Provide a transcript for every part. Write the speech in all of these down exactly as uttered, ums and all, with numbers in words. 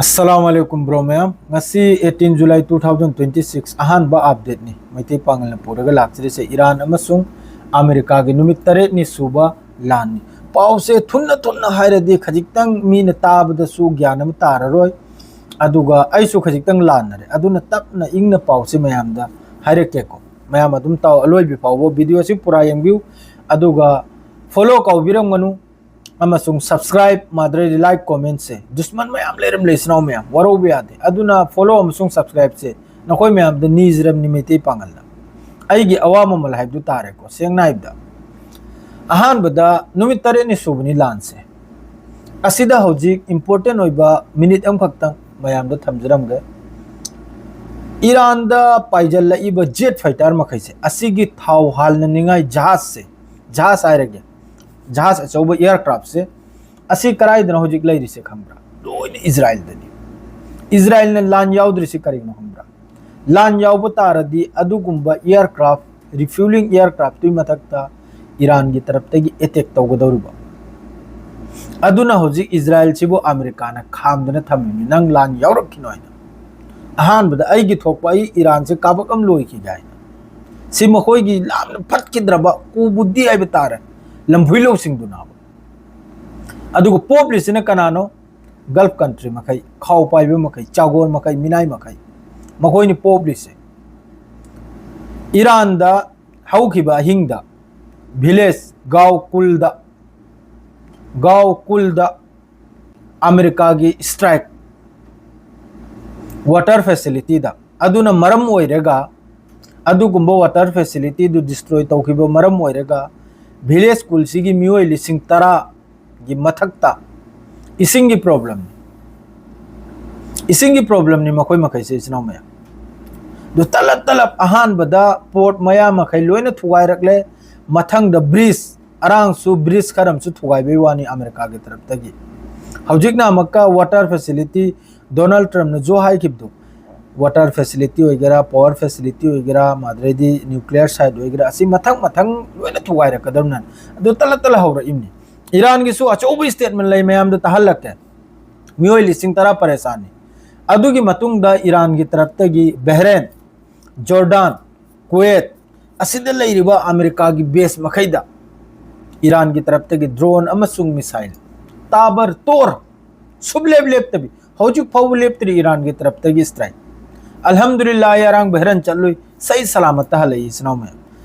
ꯑꯁꯂꯥꯝ ꯑꯂꯩꯀꯨꯝ bro ꯃꯌꯥꯝ꯫ ꯉꯁꯤ eighteen July two thousand twenty six ꯑꯍꯥꯟꯕ ꯑꯞꯗꯦꯠꯅꯤ꯫ ꯃꯩꯇꯩ ꯄꯥꯉꯜꯅ ꯄꯨꯔꯒ ꯂꯥꯛꯆꯔꯤꯁꯦ ꯏꯔꯥꯟ ꯑꯃꯁꯨꯡ ꯑꯃꯦꯔꯤꯀꯥꯒꯤ ꯅꯨꯃꯤꯠ ꯇꯔꯦꯠꯅꯤ ꯁꯨꯕ ꯂꯥꯟꯅꯤ꯫ ꯄꯥꯎꯁꯦ ꯊꯨꯅ ꯊꯨꯅ ꯍꯥꯏꯔꯗꯤ ꯈꯖꯤꯛꯇꯪ ꯃꯤꯅ ꯇꯥꯕꯗꯁꯨ ꯒ꯭ꯌꯥꯟ ꯑꯃ ꯇꯥꯔꯔꯣꯏ, ꯑꯗꯨꯒ ꯑꯩꯁꯨ ꯈꯖꯤꯛꯇꯪ ꯂꯥꯟꯅꯔꯦ꯫ ꯑꯗꯨꯅ ꯇꯞꯅ ꯏꯪꯅ ꯄꯥꯎꯁꯦ ꯃꯌꯥꯝꯗ ꯍꯥꯏꯔꯛꯀꯦꯀꯣ꯫ ꯃꯌꯥꯝ ꯑꯗꯨꯝ ꯇꯥꯎ, ꯑꯂꯣꯏꯕꯤ ꯐꯥꯎꯕ ꯚꯤꯗꯤꯑꯣꯁꯤ ꯄꯨꯔꯥ ꯌꯦꯡꯕꯤꯌꯨ, ꯑꯗꯨꯒ ꯐꯣꯂꯣ ꯀꯥꯎꯕꯤꯔꯝꯒꯅꯨ꯫ ꯑꯃꯁꯨꯡ ꯁꯕꯁꯀ꯭ꯔꯥꯏꯕ ꯃꯥꯗ꯭ꯔꯗꯤ ꯂꯥꯏꯛ ꯀꯣꯃꯦꯟꯁꯦ꯫ ꯗꯨꯁꯃꯟ ꯃꯌꯥꯝ ꯂꯩꯔꯝꯂꯦ ꯏꯆꯤꯟ ꯏꯅꯥꯎ ꯃꯌꯥꯝ, ꯋꯥꯔꯧꯕ ꯌꯥꯗꯦ꯫ ꯑꯗꯨꯅ ꯐꯣꯂꯣ ꯑꯃꯁꯨꯡ ꯁꯕꯁꯀ꯭ꯔꯥꯏꯕꯁꯦ ꯅꯈꯣꯏ ꯃꯌꯥꯝꯗ ꯅꯤꯖꯔꯝꯅꯤ ꯃꯩꯇꯩ ꯄꯥꯉꯜꯅ꯫ ꯑꯩꯒꯤ ꯑꯋꯥ ꯃꯃꯜ ꯍꯥꯏꯕꯗꯨ ꯇꯥꯔꯦꯀꯣ꯫ ꯁꯦꯡꯅ ꯍꯥꯏꯕꯗ, ꯑꯍꯥꯟꯕꯗ ꯅꯨꯃꯤꯠ ꯇꯔꯦꯠꯅꯤ ꯁꯨꯕꯅꯤ ꯂꯥꯟꯁꯦ꯫ ꯑꯁꯤꯗ ꯍꯧꯖꯤꯛ ꯏꯝꯄꯣꯔꯇꯦꯟ ꯑꯣꯏꯕ ꯃꯤꯅꯤꯠ ꯑꯃꯈꯛꯇꯪ ꯃꯌꯥꯝꯗ ꯊꯝꯖꯔꯝꯒꯦ꯫ ꯏꯔꯥꯟꯗ ꯄꯥꯏꯖꯜꯂꯛꯏꯕ ꯖꯦꯠ ꯐꯥꯏꯇꯔ ꯃꯈꯩꯁꯦ, ꯑꯁꯤꯒꯤ ꯊꯥꯎ ꯍꯥꯜꯅꯅꯤꯡꯉꯥꯏ ꯖꯍꯥꯖꯁꯦ, ꯖꯍꯥꯖ ꯍꯥꯏꯔꯒꯦ, ꯖꯍꯥꯖ ꯑꯆꯧꯕ, ꯑꯦꯌꯔꯀ꯭ꯔꯥꯐꯁꯦ, ꯑꯁꯤ ꯀꯔꯥꯏꯗꯅꯣ ꯍꯧꯖꯤꯛ ꯂꯩꯔꯤꯁꯦ ꯈꯪꯕ꯭ꯔꯥ? ꯂꯣꯏꯅ ꯏꯖꯔꯥꯏꯜꯗꯅꯤ꯫ ꯏꯖꯔꯥꯏꯜꯅ ꯂꯥꯟ ꯌꯥꯎꯗ꯭ꯔꯤꯁꯤ ꯀꯔꯤꯒꯤꯅꯣ ꯈꯪꯕ꯭ꯔꯥ? ꯂꯥꯟ ꯌꯥꯎꯕ ꯇꯥꯔꯗꯤ ꯑꯗꯨꯒꯨꯝꯕ ꯑꯦꯌꯔꯀ꯭ꯔꯥꯐ, ꯔꯤꯐ꯭ꯌꯨꯂꯤꯡ ꯑꯦꯌꯔꯀ꯭ꯔꯥꯐꯇꯨꯒꯤ ꯃꯊꯛꯇ ꯏꯔꯥꯟꯒꯤ ꯇꯔꯞꯇꯒꯤ ꯑꯦꯇꯦꯛ ꯇꯧꯒꯗꯧꯔꯤꯕ꯫ ꯑꯗꯨꯅ ꯍꯧꯖꯤꯛ ꯏꯖꯔꯥꯏꯜꯁꯤꯕꯨ ꯑꯃꯦꯔꯤꯀꯥꯅ ꯈꯥꯝꯗꯨꯅ ꯊꯝꯃꯤꯅꯤ, ꯅꯪ ꯂꯥꯟ ꯌꯥꯎꯔꯛꯈꯤꯅꯣ ꯍꯥꯏꯅ꯫ ꯑꯍꯥꯟꯕꯗ ꯑꯩꯒꯤ ꯊꯣꯛꯄ, ꯑꯩ ꯏꯔꯥꯟꯁꯦ ꯀꯥꯕꯛ ꯑꯃ ꯂꯣꯏꯈꯤꯒꯦ ꯍꯥꯏꯅ꯫ ꯁꯤ ꯃꯈꯣꯏꯒꯤ ꯌꯥꯝꯅ ꯐꯠꯈꯤꯗ꯭ꯔꯕ ꯀꯨꯕꯨꯗꯤ ꯍꯥꯏꯕ ꯇꯥꯔꯦ, ꯂꯝꯍꯨꯏ ꯂꯧꯁꯤꯡꯗꯨꯅꯕ꯫ ꯑꯗꯨꯒ ꯄꯣꯞꯂꯤꯁꯤꯅ ꯀꯅꯥꯅꯣ? ꯒꯜꯐ ꯀꯟꯇ꯭ꯔꯤ ꯃꯈꯩ, ꯈꯥꯎ ꯄꯥꯏꯕ ꯃꯈꯩ, ꯆꯥꯒꯣꯔ ꯃꯈꯩ, ꯃꯤꯅꯥꯏ ꯃꯈꯩ, ꯃꯈꯣꯏꯅꯤ ꯄꯣꯞꯂꯤꯁꯦ꯫ ꯏꯔꯥꯟꯗ ꯍꯧꯈꯤꯕ ꯑꯍꯤꯡꯗ ꯚꯤꯂꯦꯖ, ꯒꯥꯎ ꯀꯨꯜꯗ, ꯒꯥꯎ ꯀꯨꯜꯗ ꯑꯃꯦꯔꯤꯀꯥꯒꯤ ꯏꯁꯇ꯭ꯔꯥꯏꯛ, ꯋꯥꯇꯔ ꯐꯦꯁꯤꯂꯤꯇꯤꯗ꯫ ꯑꯗꯨꯅ ꯃꯔꯝ ꯑꯣꯏꯔꯒ, ꯑꯗꯨꯒꯨꯝꯕ ꯋꯥꯇꯔ ꯐꯦꯁꯤꯂꯤꯇꯤꯗꯨ ꯗꯤꯁꯇ꯭ꯔꯣꯏ ꯇꯧꯈꯤꯕ ꯃꯔꯝ ꯑꯣꯏꯔꯒ, ꯚꯤꯂꯦꯖ ꯁ꯭ꯀꯨꯜꯁꯤꯒꯤ ꯃꯤꯑꯣꯏ ꯂꯤꯁꯤꯡ ꯇꯔꯥꯒꯤ ꯃꯊꯛꯇ ꯏꯁꯤꯡꯒꯤ ꯄ꯭ꯔꯣꯕ꯭ꯂꯦꯝ, ꯏꯁꯤꯡꯒꯤ ꯄ꯭ꯔꯣꯕ꯭ꯂꯦꯝꯅꯤ ꯃꯈꯣꯏ ꯃꯈꯩꯁꯦ, ꯏꯆꯤꯟ ꯏꯅꯥꯎ ꯃꯌꯥꯝ꯫ ꯑꯗꯨ ꯇꯂꯞ ꯇꯂꯞ ꯑꯍꯥꯟꯕꯗ ꯄꯣꯔꯠ ꯃꯌꯥ ꯃꯈꯩ ꯂꯣꯏꯅ ꯊꯨꯒꯥꯏꯔꯛꯂꯦ꯫ ꯃꯊꯪꯗ ꯕ꯭ꯔꯤꯖ, ꯑꯔꯥꯡꯁꯨ ꯕ꯭ꯔꯤꯖ ꯈꯔ ꯑꯃꯁꯨ ꯊꯨꯒꯥꯏꯕꯩ ꯋꯥꯅꯤ ꯑꯃꯦꯔꯤꯀꯥꯒꯤ ꯇꯔꯞꯇꯒꯤ꯫ ꯍꯧꯖꯤꯛꯅ ꯑꯃꯨꯛꯀ ꯋꯥꯇꯔ ꯐꯦꯁꯤꯂꯤꯇꯤ, ꯗꯣꯅꯥꯜꯗ ꯇ꯭ꯔꯝꯞꯅꯁꯨ ꯍꯥꯏꯈꯤꯕꯗꯣ, ꯋꯥꯇꯔ ꯐꯦꯁꯤꯂꯤꯇꯤ ꯑꯣꯏꯒꯦꯔꯥ, ꯄꯋꯥꯔ ꯐꯦꯁꯤꯂꯤꯇꯤ ꯑꯣꯏꯒꯦꯔꯥ, ꯑꯗꯩꯗꯤ ꯅ꯭ꯌꯨꯀ꯭ꯂꯤꯌꯔ ꯁꯥꯏꯠ ꯑꯣꯏꯒꯦꯔꯥ, ꯑꯁꯤ ꯃꯊꯪ ꯃꯊꯪ ꯂꯣꯏꯅ ꯊꯨꯒꯥꯏꯔꯛꯀꯗꯕꯅꯤ꯫ ꯑꯗꯨ ꯇꯂꯞ ꯇꯂꯞ ꯍꯧꯔꯛꯏꯕꯅꯤ꯫ ꯏꯔꯥꯟꯒꯤꯁꯨ ꯑꯆꯧꯕ ꯁ꯭ꯇꯦꯠꯃꯦꯟ ꯂꯩ, ꯃꯌꯥꯝꯗ ꯇꯥꯍꯜꯂꯛꯀꯦ꯫ ꯃꯤꯑꯣꯏ ꯂꯤꯁꯤꯡ ꯇꯔꯥ ꯄꯔꯦꯁꯥꯟꯅꯤ꯫ ꯑꯗꯨꯒꯤ ꯃꯇꯨꯡꯗ ꯏꯔꯥꯟꯒꯤ ꯇꯔꯞꯇꯒꯤ ꯕꯍꯔꯦꯟ, ꯖꯣꯔꯗꯥꯟ, ꯀꯨꯋꯦꯠ ꯑꯁꯤꯗ ꯂꯩꯔꯤꯕ ꯑꯃꯦꯔꯤꯀꯥꯒꯤ ꯕꯦꯁ ꯃꯈꯩꯗ ꯏꯔꯥꯟꯒꯤ ꯇꯔꯞꯇꯒꯤ ꯗ꯭ꯔꯣꯟ ꯑꯃꯁꯨꯡ ꯃꯤꯁꯥꯏꯜ ꯇꯥꯕꯔ ꯇꯣꯔ ꯁꯨꯞꯂꯦꯞ ꯂꯦꯞꯇꯕꯤ ꯍꯧꯖꯤꯛ ꯐꯥꯎꯕ ꯂꯦꯞꯇ꯭ꯔꯤ ꯏꯔꯥꯟꯒꯤ ꯇꯔꯞꯇꯒꯤ ꯁ꯭ꯇ꯭ꯔꯥꯏꯛ꯫ ꯑꯜꯍꯝꯗꯨꯂꯤꯜꯂꯥꯍ, ꯉꯔꯥꯡ ꯕꯍꯔꯦꯟ ꯆꯠꯂꯨꯏ, ꯁꯍꯤ ꯁꯂꯥꯃꯠꯇ ꯍꯜꯂꯛꯏ ꯏꯆꯤꯟ ꯏꯅꯥꯎ ꯃꯌꯥꯝ꯫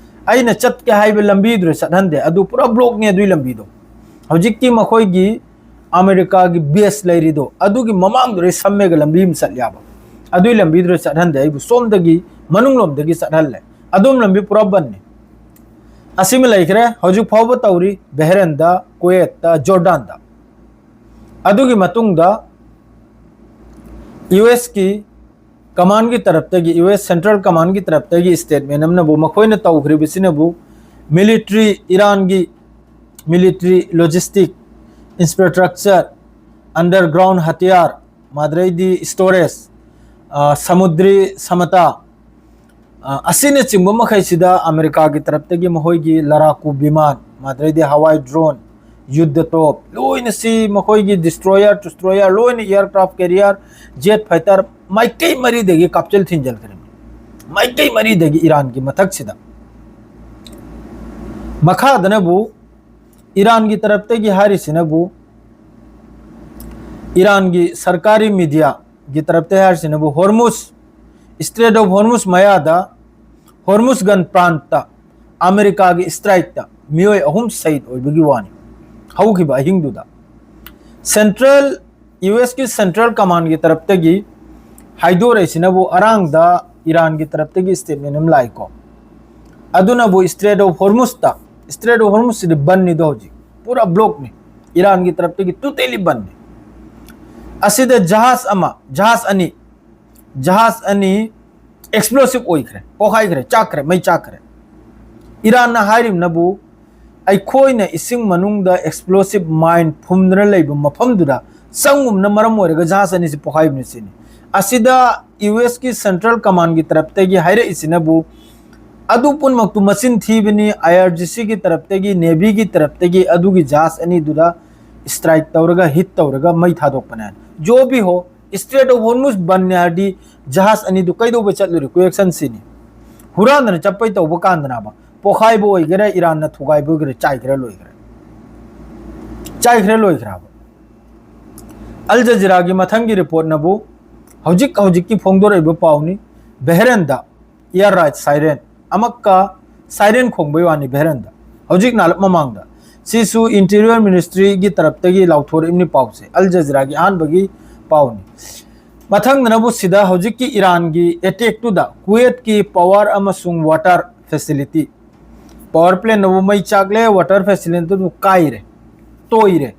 ꯑꯩꯅ ꯆꯠꯀꯦ ꯍꯥꯏꯕ ꯂꯝꯕꯤꯗꯨꯗ ꯆꯠꯍꯟꯗꯦ, ꯑꯗꯨ ꯄꯨꯔꯥ ꯕ꯭ꯂꯣꯛꯅꯤ ꯑꯗꯨꯏ ꯂꯝꯕꯤꯗꯣ꯫ ꯍꯧꯖꯤꯛꯇꯤ ꯃꯈꯣꯏꯒꯤ ꯑꯃꯦꯔꯤꯀꯥꯒꯤ ꯕꯦꯁ ꯂꯩꯔꯤꯗꯣ ꯑꯗꯨꯒꯤ ꯃꯃꯥꯡꯗꯨꯗꯩ ꯁꯝꯃꯦꯒ ꯂꯝꯕꯤ ꯑꯃ ꯆꯠ ꯌꯥꯕ, ꯑꯗꯨꯏ ꯂꯝꯕꯤꯗꯨꯗ ꯆꯠꯍꯟꯗꯦ, ꯑꯩꯕꯨ ꯁꯣꯝꯗꯒꯤ ꯃꯅꯨꯡꯂꯣꯝꯗꯒꯤ ꯆꯠꯍꯜꯂꯦ꯫ ꯑꯗꯣꯝ ꯂꯝꯕꯤ ꯄꯨꯔꯥ ꯕꯟꯅꯤ꯫ ꯑꯁꯤꯃ ꯂꯩꯈ꯭ꯔꯦ꯫ ꯍꯧꯖꯤꯛ ꯐꯥꯎꯕ ꯇꯧꯔꯤ ꯕꯍꯔꯦꯟꯗ, ꯀꯨꯋꯦꯠꯇ, ꯖꯣꯔꯗꯥꯟꯗ꯫ ꯑꯗꯨꯒꯤ ꯃꯇꯨꯡꯗ ꯌꯨ ꯑꯦꯁꯀꯤ ꯀꯃꯥꯟꯒꯤ ꯇꯔꯞꯇꯒꯤ, ꯌꯨ ꯑꯦꯁ ꯁꯦꯟꯇ꯭ꯔꯦꯜ ꯀꯃꯥꯟꯒꯤ ꯇꯔꯞꯇꯒꯤ ꯁ꯭ꯇꯦꯠꯃꯦꯟ ꯑꯃꯅꯕꯨ, ꯃꯈꯣꯏꯅ ꯇꯧꯈ꯭ꯔꯤꯕꯁꯤꯅꯕꯨ ꯃꯤꯂꯤꯇ꯭ꯔꯤ, ꯏꯔꯥꯟꯒꯤ ꯃꯤꯂꯤꯇ꯭ꯔꯤ ꯂꯣꯖꯤꯁꯇꯤꯛ, ꯏꯟꯐ꯭ꯔꯥꯁ꯭ꯇ꯭ꯔꯛꯆꯔ, ꯑꯟꯗꯔꯒ꯭ꯔꯥꯎꯟ ꯍꯇꯤꯌꯥꯔ, ꯃꯥꯗ꯭ꯔꯩꯗꯤ ꯁ꯭ꯇꯣꯔꯦꯖ, ꯑ, ꯁꯃꯨꯗ꯭ꯔꯤ ꯁꯃꯇꯥ, ꯑ, ꯑꯁꯤꯅꯆꯤꯡꯕ ꯃꯈꯩꯁꯤꯗ ꯑꯃꯦꯔꯤꯀꯥꯒꯤ ꯇꯔꯞꯇꯒꯤ ꯃꯈꯣꯏꯒꯤ ꯂꯔꯥꯀꯨ ꯕꯤꯃꯥꯟ, ꯃꯥꯗ꯭ꯔꯩꯗꯤ ꯍꯋꯥꯏ ꯗ꯭ꯔꯣꯟ, ꯌꯨꯗ ꯇꯣꯞ, ꯂꯣꯏꯅ ꯁꯤ ꯃꯈꯣꯏꯒꯤ ꯗꯤꯁꯇ꯭ꯔꯣꯌꯔ, ꯇꯨꯁꯇ꯭ꯔꯣꯌꯔ, ꯂꯣꯏꯅ ꯑꯦꯌꯔꯀ꯭ꯔꯥꯐ ꯀꯦꯔꯤꯌꯔ, ꯖꯦꯠ ꯐꯥꯏꯇꯔ, ꯃꯥꯏꯀꯩ ꯃꯔꯤꯗꯒꯤ ꯀꯥꯞꯆꯦꯜ ꯊꯤꯟꯖꯤꯜꯈ꯭ꯔꯦ꯫ ꯃꯥꯏꯀꯩ ꯃꯔꯤꯗꯒꯤ ꯏꯔꯥꯟꯒꯤ ꯃꯊꯛꯁꯤꯗ꯫ ꯃꯈꯥꯗꯅꯕꯨ ꯏꯔꯥꯟꯒꯤ ꯇꯔꯞꯇꯒꯤ ꯍꯥꯏꯔꯤꯁꯤꯅꯕꯨ, ꯏꯔꯥꯟꯒꯤ ꯁꯔꯀꯥꯔꯤ ꯃꯤꯗꯤꯌꯥꯒꯤ ꯇꯔꯞꯇ ꯍꯥꯏꯔꯤꯁꯤꯅꯕꯨ, ꯍꯣꯔꯃꯨꯁ, ꯁ꯭ꯇ꯭ꯔꯦꯠ ꯑꯣꯐ ꯍꯣꯔꯃꯨꯁ ꯃꯌꯥꯗ, ꯍꯣꯔꯃꯨꯁꯒꯟ ꯄ꯭ꯔꯥꯟꯇ ꯑꯃꯦꯔꯤꯀꯥꯒꯤ ꯁ꯭ꯇ꯭ꯔꯥꯏꯛꯇ ꯃꯤꯑꯣꯏ ꯑꯍꯨꯝ ꯁꯍꯤꯗ ꯑꯣꯏꯕꯒꯤ ꯋꯥꯅꯤ꯫ ꯍꯧꯈꯤꯕ ꯑꯍꯤꯡꯗꯨꯗ ꯁꯦꯟꯇ꯭ꯔꯦꯜ, ꯌꯨ ꯑꯦꯁꯀꯤ ꯁꯦꯟꯇ꯭ꯔꯦꯜ ꯀꯃꯥꯟꯒꯤ ꯇꯔꯞꯇꯒꯤ ꯍꯥꯏꯗꯣꯔꯛꯏꯁꯤꯅꯕꯨ, ꯑꯔꯥꯡꯗ ꯏꯔꯥꯟꯒꯤ ꯇꯔꯞꯇꯒꯤ ꯁ꯭ꯇꯦꯠꯃꯦꯟ ꯑꯃ ꯂꯥꯛꯏꯀꯣ꯫ ꯑꯗꯨꯅꯕꯨ ꯁ꯭ꯇ꯭ꯔꯦꯠ ꯑꯣꯐ ꯍꯣꯔꯃꯨꯁꯇ, ꯁ꯭ꯇ꯭ꯔꯦꯠ ꯑꯣꯐ ꯍꯣꯔꯃꯨꯁꯁꯤꯗꯤ ꯕꯟꯅꯤꯗꯣ ꯍꯧꯖꯤꯛ, ꯄꯨꯔꯥ ꯕ꯭ꯂꯣꯛꯅꯤ, ꯏꯔꯥꯟꯒꯤ ꯇꯔꯞꯇꯒꯤ ꯇꯣꯇꯦꯂꯤ ꯕꯟꯅꯤ꯫ ꯑꯁꯤꯗ ꯖꯍꯥꯖ ꯑꯃ, ꯖꯍꯥꯖ ꯑꯅꯤ, ꯖꯍꯥꯖ ꯑꯅꯤ ꯑꯦꯛꯁꯄ꯭ꯂꯣꯁꯤꯞ ꯑꯣꯏꯈ꯭ꯔꯦ, ꯄꯣꯈꯥꯏꯈ꯭ꯔꯦ, ꯆꯥꯛꯈ꯭ꯔꯦ, ꯃꯩ ꯆꯥꯛꯈ꯭ꯔꯦ꯫ ꯏꯔꯥꯟꯅ ꯍꯥꯏꯔꯤꯕꯅꯕꯨ, ꯑꯩꯈꯣꯏꯅ ꯏꯁꯤꯡ ꯃꯅꯨꯡꯗ ꯑꯦꯛꯁꯄ꯭ꯂꯣꯁꯤꯞ ꯃꯥꯏꯟ ꯐꯨꯝꯗꯨꯅ ꯂꯩꯕ ꯃꯐꯝꯗꯨꯗ ꯆꯪꯉꯨꯕꯅ ꯃꯔꯝ ꯑꯣꯏꯔꯒ ꯖꯍꯥꯖ ꯑꯅꯤꯁꯤ ꯄꯣꯈꯥꯏꯕꯅꯤ ꯁꯤꯅꯤ꯫ ꯑꯁꯤꯗ ꯌꯨ ꯑꯦꯁꯀꯤ ꯁꯦꯟꯇ꯭ꯔꯦꯜ ꯀꯃꯥꯟꯒꯤ ꯇꯔꯞꯇꯒꯤ ꯍꯥꯏꯔꯛꯏꯁꯤꯅꯕꯨ, ꯑꯗꯨ ꯄꯨꯝꯅꯃꯛꯇꯨ ꯃꯆꯤꯟ ꯊꯤꯕꯅꯤ, ꯑꯥꯏ ꯑꯥꯔ ꯖꯤ ꯁꯤꯒꯤ ꯇꯔꯞꯇꯒꯤ, ꯅꯦꯚꯤꯒꯤ ꯇꯔꯞꯇꯒꯤ ꯑꯗꯨꯒꯤ ꯖꯍꯥꯖ ꯑꯅꯤꯗꯨꯗ ꯁ꯭ꯇ꯭ꯔꯥꯏꯛ ꯇꯧꯔꯒ, ꯍꯤꯠ ꯇꯧꯔꯒ ꯃꯩ ꯊꯥꯗꯣꯛꯄꯅꯦ꯫ ꯖꯣ ꯚꯤ ꯍꯣ, ꯏꯁꯇ꯭ꯔꯦꯠ ꯑꯣꯐ ꯍꯣꯔꯃꯨꯖ ꯕꯟꯅꯦ ꯍꯥꯏꯔꯗꯤ ꯖꯍꯥꯖ ꯑꯅꯤꯗꯨ ꯀꯩꯗꯧꯕ ꯆꯠꯂꯨꯔꯤ? ꯀ꯭ꯋꯦꯁꯟ ꯁꯤꯅꯤ꯫ ꯍꯨꯔꯥꯟꯗꯅ ꯆꯠꯄꯩ ꯇꯧꯕ ꯀꯥꯟꯗꯅꯕ ꯄꯣꯈꯥꯏꯕ ꯑꯣꯏꯒꯦꯔꯥ, ꯏꯔꯥꯟꯅ ꯊꯨꯒꯥꯏꯕ ꯑꯣꯏꯒꯦꯔꯥ, ꯆꯥꯏꯈ꯭ꯔꯦ ꯂꯣꯏꯈ꯭ꯔꯦ꯫ ꯆꯥꯏꯈ꯭ꯔꯦ ꯂꯣꯏꯈ꯭ꯔꯦꯕ꯫ ꯑꯜ ꯖꯖꯤꯔꯥꯒꯤ ꯃꯊꯪꯒꯤ ꯔꯤꯄꯣꯔꯠꯅꯕꯨ ꯍꯧꯖꯤꯛ ꯍꯧꯖꯤꯛꯀꯤ ꯐꯣꯡꯗꯣꯔꯛꯏꯕ ꯄꯥꯎꯅꯤ꯫ ꯕꯦꯍꯔꯦꯟꯗ ꯏꯌꯥꯔ ꯔꯥꯏꯠ ꯁꯥꯏꯔꯦꯟ ꯑꯃꯛꯀ, ꯁꯥꯏꯔꯦꯟ ꯈꯣꯡꯕꯩ ꯋꯥꯅꯤ ꯕꯦꯍꯔꯦꯟꯗ꯫ ꯍꯧꯖꯤꯛ ꯅꯥꯂꯞ ꯃꯃꯥꯡꯗ꯫ ꯁꯤꯁꯨ ꯏꯟꯇꯤꯔꯤꯌꯔ ꯃꯤꯅꯤꯁꯇ꯭ꯔꯤꯒꯤ ꯇꯔꯞꯇꯒꯤ ꯂꯥꯎꯊꯣꯔꯛꯏꯕꯅꯤ ꯄꯥꯎꯁꯦ, ꯑꯜ ꯖꯖꯤꯔꯥꯒꯤ ꯑꯍꯥꯟꯕꯒꯤ ꯄꯥꯎꯅꯤ꯫ ꯃꯊꯪꯗꯅꯕꯨ ꯁꯤꯗ ꯍꯧꯖꯤꯛꯀꯤ ꯏꯔꯥꯟꯒꯤ ꯑꯦꯇꯦꯛꯇꯨꯗ ꯀꯨꯋꯦꯠꯀꯤ ꯄꯋꯥꯔ ꯑꯃꯁꯨꯡ ꯋꯥꯇꯔ ꯐꯦꯁꯤꯂꯤꯇꯤ, ꯄꯋꯥꯔ ꯄ꯭ꯂꯦꯟꯅꯕꯨ ꯃꯩ ꯆꯥꯛꯂꯦ, ꯋꯥꯇꯔ ꯐꯦꯁꯤꯂꯤꯇꯤꯗꯨ ꯀꯥꯏꯔꯦ, ꯇꯣꯏꯔꯦ꯫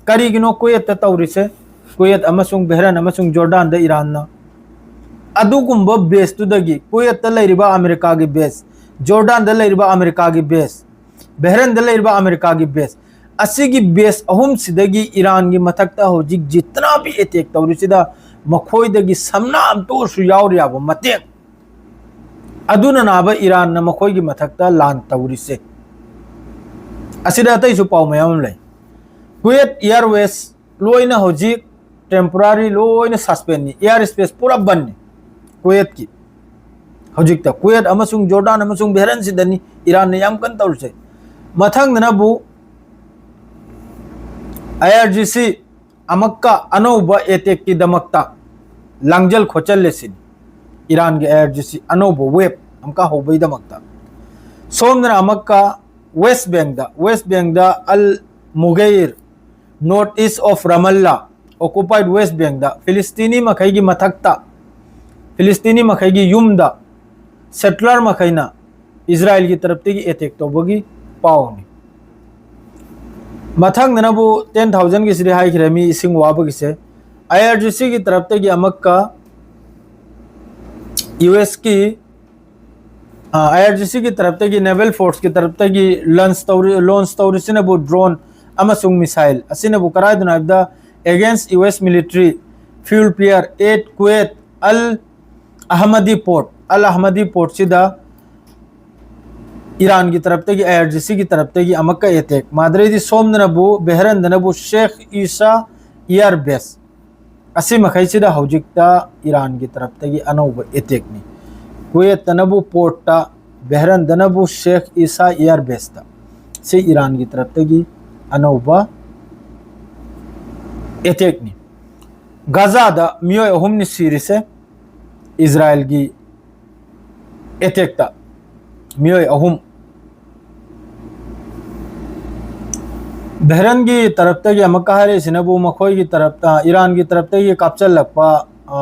ꯀꯔꯤꯒꯤꯅꯣ ꯀꯨꯋꯦꯠꯇ ꯇꯧꯔꯤꯁꯦ? ꯀꯨꯋꯦꯠ ꯑꯃꯁꯨꯡ ꯕꯦꯍꯔꯦꯟ ꯑꯃꯁꯨꯡ ꯖꯣꯔꯗꯥꯟꯗ ꯏꯔꯥꯟꯅ ꯑꯗꯨꯒꯨꯝꯕ ꯕꯦꯁꯇꯨꯗꯒꯤ, ꯀꯨꯋꯦꯠꯇ ꯂꯩꯔꯤꯕ ꯑꯃꯦꯔꯤꯀꯥꯒꯤ ꯕꯦꯁ, ꯖꯣꯔꯗꯥꯟꯗ ꯂꯩꯔꯤꯕ ꯑꯃꯦꯔꯤꯀꯥꯒꯤ ꯕꯦꯁ, ꯕꯦꯍꯔꯦꯟꯗ ꯂꯩꯔꯤꯕ ꯑꯃꯦꯔꯤꯀꯥꯒꯤ ꯕꯦꯁ, ꯑꯁꯤꯒꯤ ꯕꯦꯁ ꯑꯍꯨꯝꯁꯤꯗꯒꯤ ꯏꯔꯥꯟꯒꯤ ꯃꯊꯛꯇ ꯍꯧꯖꯤꯛ ꯖꯤꯇꯅꯥꯕꯤ ꯑꯦꯇꯦꯛ ꯇꯧꯔꯤꯁꯤꯗ ꯃꯈꯣꯏꯗꯒꯤ ꯁꯝꯅꯥ ꯑꯝꯇ ꯑꯣꯏꯔꯁꯨ ꯌꯥꯎꯔꯤꯕ ꯃꯇꯦꯡ ꯑꯗꯨꯅ ꯅꯥꯕ ꯏꯔꯥꯟꯅ ꯃꯈꯣꯏꯒꯤ ꯃꯊꯛꯇ ꯂꯥꯟ ꯇꯧꯔꯤꯁꯦ꯫ ꯑꯁꯤꯗ ꯑꯇꯩꯁꯨ ꯄꯥꯎ ꯃꯌꯥꯝ ꯑꯃ ꯂꯩ꯫ ꯀꯨꯋꯦꯠ ꯏꯌꯥꯔꯋꯦꯁ ꯂꯣꯏꯅ ꯍꯧꯖꯤꯛ ꯇꯦꯝꯄꯣꯔꯥꯔꯤ ꯂꯣꯏꯅ ꯁꯁꯄꯦꯟꯅꯤ, ꯏꯌꯥꯔ ꯁ꯭ꯄꯦꯁ ꯄꯨꯔꯥ ꯕꯟꯅꯤ ꯀꯨꯋꯦꯠꯀꯤ꯫ ꯍꯧꯖꯤꯛꯇ ꯀꯨꯋꯦꯠ ꯑꯃꯁꯨꯡ ꯖꯣꯔꯗꯥꯟ ꯑꯃꯁꯨꯡ ꯕꯦꯍꯔꯦꯟꯁꯤꯗꯅꯤ ꯏꯔꯥꯟꯅ ꯌꯥꯝ ꯀꯟꯅ ꯇꯧꯔꯤꯁꯦ꯫ ꯃꯊꯪꯗꯅꯕꯨ ꯑꯥꯏ ꯑꯥꯔ ꯖꯤ ꯁꯤ ꯑꯃꯛꯀ ꯑꯅꯧꯕ ꯑꯦꯇꯦꯛꯀꯤꯗꯃꯛꯇ ꯂꯥꯡꯖꯜ ꯈꯣꯠꯆꯜꯂꯦ ꯁꯤꯅꯤ꯫ ꯏꯔꯥꯟꯒꯤ ꯑꯥꯏ ꯑꯥꯔ ꯖꯤ ꯁꯤ ꯑꯅꯧꯕ ꯋꯦꯕ ꯑꯃꯛꯀ ꯍꯧꯕꯒꯤꯗꯃꯛꯇ꯫ ꯁꯣꯝꯗꯅ ꯑꯃꯛꯀ ꯋꯦꯁ ꯕꯦꯡꯗ, ꯋꯦꯁ ꯕꯦꯡꯗ ꯑꯜ ꯃꯨꯒꯩꯔ, ꯅꯣꯔꯠ ꯏꯁ ꯑꯣꯐ ꯔꯃꯜꯂꯥ, ꯑꯣꯀꯨꯄꯥꯏꯗ ꯋꯦꯁ ꯕꯦꯡꯗ ꯐꯤꯂꯤꯁꯇꯤꯅꯤ ꯃꯈꯩꯒꯤ ꯃꯊꯛꯇ, ꯐꯤꯂꯤꯁꯇꯤꯅꯤ ꯃꯈꯩꯒꯤ ꯌꯨꯝꯗ ꯁꯦꯇꯂꯔ ꯃꯈꯩꯅ ꯏꯖꯔꯥꯏꯜꯒꯤ ꯇꯔꯞꯇꯒꯤ ꯑꯦꯇꯦꯛ ꯇꯧꯕꯒꯤ ꯄꯥꯎꯅꯤ꯫ ꯃꯊꯪꯗꯅꯕꯨ ꯇꯦꯟ ꯊꯥꯎꯖꯟꯒꯤꯁꯤꯗꯤ ꯍꯥꯏꯈ꯭ꯔꯦ, ꯃꯤ ꯏꯁꯤꯡ ꯋꯥꯕꯒꯤꯁꯦ꯫ ꯑꯥꯏ ꯑꯥꯔ ꯖꯤ ꯁꯤꯒꯤ ꯇꯔꯞꯇꯒꯤ ꯑꯃꯛꯀ ꯌꯨ ꯑꯦꯁꯀꯤ ꯑꯥꯏ ꯑꯥꯔ ꯖꯤ ꯁꯤꯒꯤ ꯇꯔꯞꯇꯒꯤ, ꯅꯦꯚꯦꯜ ꯐꯣꯔꯁꯀꯤ ꯇꯔꯞꯇꯒꯤ ꯂꯟꯁ ꯇꯧꯔꯤ, ꯂꯣꯟꯁ ꯇꯧꯔꯤꯁꯤꯅꯕꯨ ꯗ꯭ꯔꯣꯟ ꯑꯃꯁꯨꯡ ꯃꯤꯁꯥꯏꯜ꯫ ꯑꯁꯤꯅꯕꯨ ꯀꯔꯥꯏꯗꯅꯣ ꯍꯥꯏꯕꯗ against U S military fuel pier at Kuwait Al Ahmadi port, ꯑꯜ ꯑꯍꯃꯗꯤ ꯄꯣꯔꯠꯁꯤꯗ ꯏꯔꯥꯟꯒꯤ ꯇꯔꯞꯇꯒꯤ, ꯑꯥꯏ ꯑꯥꯔ ꯖꯤ ꯁꯤꯒꯤ ꯇꯔꯞꯇꯒꯤ ꯑꯃꯛꯀ ꯑꯦꯇꯦꯛ꯫ ꯃꯥꯗ꯭ꯔꯩꯗꯤ ꯁꯣꯝꯗꯅꯕꯨ, ꯕꯦꯍꯔꯟꯗꯅꯕꯨ ꯁꯦꯈ ꯏꯁꯥ ꯏꯌꯥꯔ ꯕꯦꯁ꯫ ꯑꯁꯤ ꯃꯈꯩꯁꯤꯗ ꯍꯧꯖꯤꯛꯇ ꯏꯔꯥꯟꯒꯤ ꯇꯔꯞꯇꯒꯤ ꯑꯅꯧꯕ ꯑꯦꯇꯦꯛꯅꯤ꯫ ꯀꯨꯋꯦꯠꯇꯅꯕꯨ ꯄꯣꯔꯠꯇ, ꯕꯦꯍꯔꯟꯗꯅꯕꯨ ꯁꯦꯈ ꯏꯁꯥ ꯏꯌꯥꯔ ꯕꯦꯁꯇ꯫ ꯁꯤ ꯏꯔꯥꯟꯒꯤ ꯇꯔꯞꯇꯒꯤ ꯑꯅꯧꯕ ꯑꯦꯇꯦꯛꯅꯤ꯫ ꯒꯥꯖꯥꯗ ꯃꯤꯑꯣꯏ ꯑꯍꯨꯝꯅꯤ ꯁꯤꯔꯤꯁꯦ, ꯏꯖꯔꯥꯏꯜꯒꯤ ꯑꯦꯇꯦꯛꯇ ꯃꯤꯑꯣꯏ ꯑꯍꯨꯝ꯫ ꯕꯦꯍꯔꯟꯒꯤ ꯇꯔꯞꯇꯒꯤ ꯑꯃꯨꯛꯀ ꯍꯥꯏꯔꯛꯏꯁꯤꯅꯕꯨ, ꯃꯈꯣꯏꯒꯤ ꯇꯔꯞꯇ, ꯏꯔꯥꯟꯒꯤ ꯇꯔꯞꯇꯒꯤ ꯀꯥꯞꯆꯜꯂꯛꯄ, ꯑ,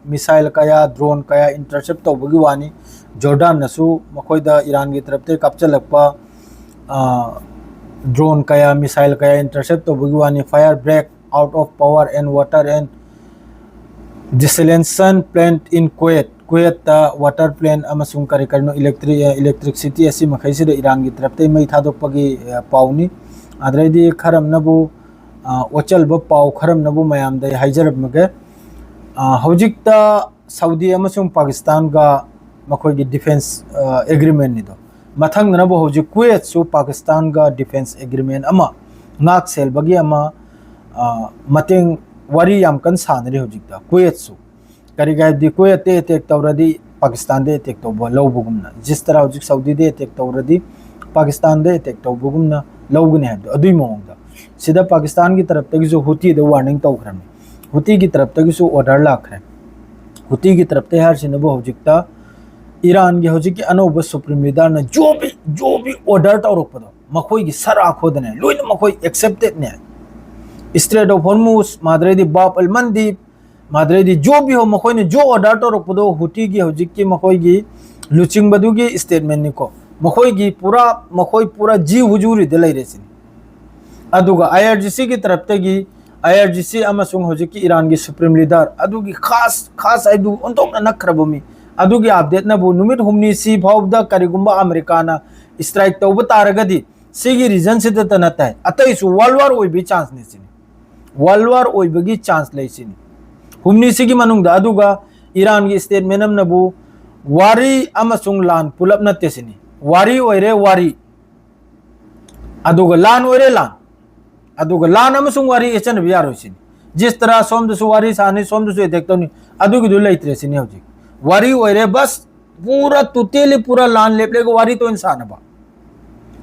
ꯃꯤꯁꯥꯏꯜ ꯀꯌꯥ, ꯗ꯭ꯔꯣꯟ ꯀꯌꯥ ꯏꯟꯇꯔꯁꯦꯞ ꯇꯧꯕꯒꯤ ꯋꯥꯅꯤ꯫ ꯖꯣꯔꯗꯥꯟꯅꯁꯨ ꯃꯈꯣꯏꯗ ꯏꯔꯥꯟꯒꯤ ꯇꯔꯞꯇꯒꯤ ꯀꯥꯞꯆꯜꯂꯛꯄ, ꯑ, ꯗ꯭ꯔꯣꯟ ꯀꯌꯥ, ꯃꯤꯁꯥꯏꯜ ꯀꯌꯥ ꯏꯟꯇꯔꯁꯦꯞ ꯇꯧꯕꯒꯤ ꯋꯥꯅꯤ꯫ Fire break out of power and water and desalination plant in Kuwait꯫ ꯀꯨꯋꯦꯠꯇ ꯋꯥꯇꯔ ꯄ꯭ꯂꯦꯟ ꯑꯃꯁꯨꯡ ꯀꯔꯤ ꯀꯔꯤꯅꯣ, ꯏꯂꯦꯛꯇ꯭ꯔꯤ-, ꯑ, ꯏꯂꯦꯛꯇ꯭ꯔꯤꯛꯁꯤꯇꯤ ꯑꯁꯤ ꯃꯈꯩꯁꯤꯗ ꯏꯔꯥꯟꯒꯤ ꯇꯔꯞꯇꯒꯤ ꯃꯩ ꯊꯥꯗꯣꯛꯄꯒꯤ, ꯑ, ꯄꯥꯎꯅꯤ꯫ ꯑꯗꯩꯗꯤ ꯈꯔꯝꯅꯕꯨ, ꯑ, ꯑꯣꯠꯆꯜꯕ ꯄꯥꯎ ꯈꯔꯝꯅꯕꯨ ꯃꯌꯥꯝꯗ ꯑꯩ ꯍꯥꯏꯖꯔꯝꯃꯒꯦ꯫ ꯑ, ꯍꯧꯖꯤꯛꯇ ꯁꯥꯎꯗꯤ ꯑꯃꯁꯨꯡ ꯄꯥꯀꯤꯁꯇꯥꯟꯒ ꯃꯈꯣꯏꯒꯤ ꯗꯤꯐꯦꯟꯁ, ꯑ, ꯑꯦꯒ꯭ꯔꯤꯃꯦꯟꯅꯤꯗꯣ꯫ ꯃꯊꯪꯗꯅꯕꯨ ꯍꯧꯖꯤꯛ ꯀꯨꯋꯦꯠꯁꯨ ꯄꯥꯀꯤꯁꯇꯥꯟꯒ ꯗꯤꯐꯦꯟꯁ ꯑꯦꯒ꯭ꯔꯤꯃꯦꯟ ꯑꯃ, ꯉꯥꯛ ꯁꯦꯜꯕꯒꯤ ꯑꯃ, ꯑ, ꯃꯇꯦꯡ, ꯋꯥꯔꯤ ꯌꯥꯝ ꯀꯟꯅ ꯁꯥꯟꯅꯔꯤ ꯍꯧꯖꯤꯛꯇ ꯀꯨꯋꯦꯠꯁꯨ꯫ ꯀꯔꯤꯒꯤ ꯍꯥꯏꯕꯗꯤ ꯀꯨꯋꯦꯠꯇ ꯑꯦꯇꯦꯛ ꯇꯧꯔꯗꯤ ꯄꯥꯀꯤꯁꯇꯥꯟꯗ ꯑꯦꯇꯦꯛ ꯇꯧꯕ ꯂꯧꯕꯒꯨꯝꯅ, ꯖꯤꯁ ꯇꯔꯥ ꯍꯧꯖꯤꯛ ꯁꯥꯎꯗꯤꯗ ꯑꯦꯇꯦꯛ ꯇꯧꯔꯗꯤ ꯄꯥꯀꯤꯁꯇꯥꯟꯗ ꯑꯦꯇꯦꯛ ꯇꯧꯕꯒꯨꯝꯅ ꯂꯧꯒꯅꯤ ꯍꯥꯏꯕꯗꯣ, ꯑꯗꯨꯒꯤ ꯃꯑꯣꯡꯗ꯫ ꯁꯤꯗ ꯄꯥꯀꯤꯁꯇꯥꯟꯒꯤ ꯇꯔꯞꯇꯒꯤꯁꯨ ꯍꯨꯇꯤꯗ ꯋꯥꯔꯅꯤꯡ ꯇꯧꯈ꯭ꯔꯕꯅꯤ꯫ ꯍꯨꯇꯤꯒꯤ ꯇꯔꯞꯇꯒꯤꯁꯨ ꯑꯣꯔꯗꯔ ꯂꯥꯛꯈ꯭ꯔꯦ꯫ ꯍꯨꯇꯤꯒꯤ ꯇꯔꯞꯇꯒꯤ ꯍꯥꯏꯔꯤꯁꯤꯅꯕꯨ ꯍꯧꯖꯤꯛꯇ ꯏꯔꯥꯟꯒꯤ ꯍꯧꯖꯤꯛꯀꯤ ꯑꯅꯧꯕ ꯁꯨꯄ꯭ꯔꯤꯝ ꯂꯤꯗꯔꯅ ꯖꯣꯕꯤ ꯖꯣꯕꯤ ꯑꯣꯔꯗꯔ ꯇꯧꯔꯛꯄꯗꯣ, ꯃꯈꯣꯏꯒꯤ ꯁꯔꯥ ꯈꯣꯗꯅꯦ, ꯂꯣꯏꯅ ꯃꯈꯣꯏ ꯑꯦꯛꯁꯦꯞꯇꯦꯠꯅꯦ꯫ ꯏꯁꯇ꯭ꯔꯦꯠ ꯑꯣꯐ ꯍꯣꯔꯃꯨꯁ, ꯃꯥꯗ꯭ꯔꯩꯗꯤ ꯕꯥꯕ ꯑꯜ ꯃꯟꯗꯤꯕ, ꯃꯥꯗ꯭ꯔꯩꯗꯤ ꯖꯣꯕꯤ ꯍꯣ, ꯃꯈꯣꯏꯅ ꯖꯣ ꯑꯣꯔꯗꯔ ꯇꯧꯔꯛꯄꯗꯣ, ꯍꯨꯇꯤꯒꯤ ꯍꯧꯖꯤꯛꯀꯤ ꯃꯈꯣꯏꯒꯤ ꯂꯨꯆꯤꯡꯕꯗꯨꯒꯤ ꯏꯁꯇꯦꯠꯃꯦꯟꯅꯤꯀꯣ꯫ ꯃꯈꯣꯏꯒꯤ ꯄꯨꯔꯥ, ꯃꯈꯣꯏ ꯄꯨꯔꯥ ꯖꯤ ꯍꯨꯖꯨꯔꯤꯗ ꯂꯩꯔꯦ ꯁꯤꯅꯤ꯫ ꯑꯗꯨꯒ ꯑꯥꯏ ꯑꯥꯔ ꯖꯤ ꯁꯤꯒꯤ ꯇꯔꯞꯇꯒꯤ, ꯑꯥꯏ ꯑꯥꯔ ꯖꯤ ꯁꯤ ꯑꯃꯁꯨꯡ ꯍꯧꯖꯤꯛꯀꯤ ꯏꯔꯥꯟꯒꯤ ꯁꯨꯄ꯭ꯔꯤꯝ ꯂꯤꯗꯔ ꯑꯗꯨꯒꯤ ꯈꯥꯁ, ꯈꯥꯁ ꯍꯥꯏꯗꯨ ꯑꯣꯟꯊꯣꯛꯅ ꯅꯛꯈ꯭ꯔꯕ ꯃꯤ, ꯑꯗꯨꯒꯤ ꯑꯞꯗꯦꯠꯅꯕꯨ ꯅꯨꯃꯤꯠ ꯍꯨꯝꯅꯤ ꯁꯤ ꯐꯥꯎꯕꯗ ꯀꯔꯤꯒꯨꯝꯕ ꯑꯃꯦꯔꯤꯀꯥꯅ ꯏꯁꯇ꯭ꯔꯥꯏꯛ ꯇꯧꯕ ꯇꯥꯔꯒꯗꯤ ꯁꯤꯒꯤ ꯔꯤꯖꯟꯁꯤꯗꯇ ꯅꯠꯇꯦ, ꯑꯇꯩꯁꯨ ꯋꯥꯔꯜ ꯋꯥꯔ ꯑꯣꯏꯕꯒꯤ ꯆꯥꯟꯁꯅꯤ ꯁꯤꯅꯤ꯫ ꯋꯥꯔꯜ ꯋꯥꯔ ꯑꯣꯏꯕꯒꯤ ꯆꯥꯟꯁ ꯂꯩ ꯁꯤꯅꯤ꯫ ꯍꯨꯝꯅꯤꯁꯤꯒꯤ ꯃꯅꯨꯡꯗ꯫ ꯑꯗꯨꯒ ꯏꯔꯥꯟꯒꯤ ꯏꯁꯇꯦꯠꯃꯦꯟ ꯑꯃꯅꯕꯨ ꯋꯥꯔꯤ ꯑꯃꯁꯨꯡ ꯂꯥꯟ ꯄꯨꯂꯞ ꯅꯠꯇꯦ ꯁꯤꯅꯤ꯫ ꯋꯥꯔꯤ ꯑꯣꯏꯔꯦ ꯋꯥꯔꯤ, ꯑꯗꯨꯒ ꯂꯥꯟ ꯑꯣꯏꯔꯦ ꯂꯥꯟ, ꯑꯗꯨꯒ ꯂꯥꯟ ꯑꯃꯁꯨꯡ ꯋꯥꯔꯤ ꯍꯦꯠꯆꯟꯅꯕ ꯌꯥꯔꯣꯏ ꯁꯤꯅꯤ꯫ ꯖꯤꯁ ꯇꯔꯥ ꯁꯣꯝꯗꯁꯨ ꯋꯥꯔꯤ ꯁꯥꯅꯤ, ꯁꯣꯝꯗꯁꯨ ꯑꯦꯇꯦꯛ ꯇꯧꯅꯤ, ꯑꯗꯨꯒꯤꯗꯨ ꯂꯩꯇ꯭ꯔꯦ ꯁꯤꯅꯤ ꯍꯧꯖꯤꯛ꯫ ꯋꯥꯔꯤ ꯑꯣꯏꯔꯦ, ꯕꯁ ꯄꯨꯔꯥ ꯇꯣꯇꯦꯂꯤ ꯄꯨꯔꯥ ꯂꯥꯟ ꯂꯦꯞꯂꯒ ꯋꯥꯔꯤ ꯇꯣꯏꯅ ꯁꯥꯟꯅꯕ꯫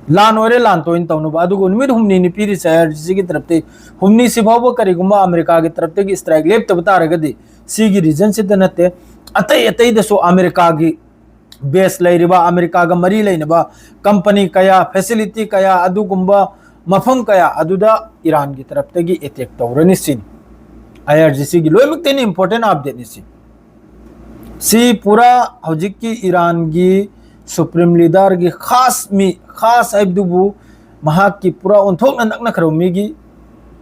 ꯂꯥꯟ ꯑꯣꯏꯔꯦ, ꯂꯥꯟ ꯇꯣꯏꯅ ꯇꯧꯅꯕ꯫ ꯑꯗꯨꯒ ꯅꯨꯃꯤꯠ ꯍꯨꯝꯅꯤꯅꯤ ꯄꯤꯔꯤꯁꯦ ꯑꯥꯏ ꯑꯥꯔ ꯖꯤ ꯁꯤꯒꯤ ꯇꯔꯞꯇꯒꯤ꯫ ꯍꯨꯝꯅꯤꯁꯤ ꯐꯥꯎꯕ ꯀꯔꯤꯒꯨꯝꯕ ꯑꯃꯦꯔꯤꯀꯥꯒꯤ ꯇꯔꯞꯇꯒꯤ ꯁ꯭ꯇ꯭ꯔꯥꯏꯛ ꯂꯦꯞꯇꯕ ꯇꯥꯔꯒꯗꯤ, ꯁꯤꯒꯤ ꯔꯤꯖꯟꯁꯤꯗ ꯅꯠꯇꯦ, ꯑꯇꯩ ꯑꯇꯩꯗꯁꯨ ꯑꯃꯦꯔꯤꯀꯥꯒꯤ ꯕꯦꯁ ꯂꯩꯔꯤꯕ, ꯑꯃꯦꯔꯤꯀꯥꯒ ꯃꯔꯤ ꯂꯩꯅꯕ ꯀꯝꯄꯅꯤ ꯀꯌꯥ, ꯐꯦꯁꯤꯂꯤꯇꯤ ꯀꯌꯥ, ꯑꯗꯨꯒꯨꯝꯕ ꯃꯐꯝ ꯀꯌꯥ ꯑꯗꯨꯗ ꯏꯔꯥꯟꯒꯤ ꯇꯔꯞꯇꯒꯤ ꯑꯦꯇꯦꯛ ꯇꯧꯔꯅꯤ ꯁꯤꯅꯤ꯫ ꯑꯥꯏ ꯑꯥꯔ ꯖꯤ ꯁꯤꯒꯤ ꯂꯣꯏꯅꯃꯛꯇꯩꯅ ꯏꯝꯄꯣꯔꯇꯦꯟ ꯑꯞꯗꯦꯠꯅꯤ ꯁꯤ꯫ ꯁꯤ ꯄꯨꯔꯥ ꯍꯧꯖꯤꯛꯀꯤ ꯏꯔꯥꯟꯒꯤ ꯁꯨꯄ꯭ꯔꯤꯝ ꯂꯤꯗꯔꯒꯤ ꯈꯥꯁ ꯃꯤ, ꯈꯥꯁ ꯍꯥꯏꯕꯗꯨꯕꯨ ꯃꯍꯥꯛꯀꯤ ꯄꯨꯔꯥ ꯑꯣꯟꯊꯣꯛꯅ ꯅꯛꯅꯈ꯭ꯔꯕ ꯃꯤꯒꯤ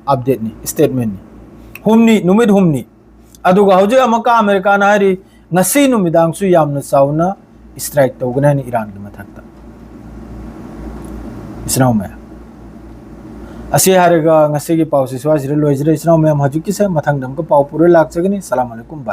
ꯑꯞꯗꯦꯠꯅꯤ, ꯁ꯭ꯇꯦꯠꯃꯦꯟꯅꯤ꯫ ꯍꯨꯝꯅꯤ, ꯅꯨꯃꯤꯠ ꯍꯨꯝꯅꯤ꯫ ꯑꯗꯨꯒ ꯍꯧꯖꯤꯛ ꯑꯃꯨꯛꯀ ꯑꯃꯦꯔꯤꯀꯥꯅ ꯍꯥꯏꯔꯤ, ꯉꯁꯤ ꯅꯨꯃꯤꯗꯥꯡꯁꯨ ꯌꯥꯝꯅ ꯆꯥꯎꯅ ꯁ꯭ꯇ꯭ꯔꯥꯏꯛ ꯇꯧꯒꯅꯤ ꯍꯥꯏꯅ ꯏꯔꯥꯟꯒꯤ ꯃꯊꯛꯇ꯫ ꯏꯆꯤꯟ ꯏꯅꯥꯎ ꯃꯌꯥꯝ, ꯑꯁꯤ ꯍꯥꯏꯔꯒ ꯉꯁꯤꯒꯤ ꯄꯥꯎꯁꯤ ꯁ꯭ꯋꯥꯏꯁꯤꯗ ꯂꯣꯏꯖꯔꯦ꯫ ꯏꯆꯤꯟ ꯏꯅꯥꯎ ꯃꯌꯥꯝ, ꯍꯧꯖꯤꯛꯀꯤꯁꯦ ꯃꯊꯪꯗ ꯑꯃꯨꯛꯀ ꯄꯥꯎ ꯄꯨꯔ ꯂꯥꯛꯆꯒꯅꯤ꯫ ꯁꯂꯥꯝ ꯑꯂꯩꯀꯨꯝ, ꯕꯥꯏ꯫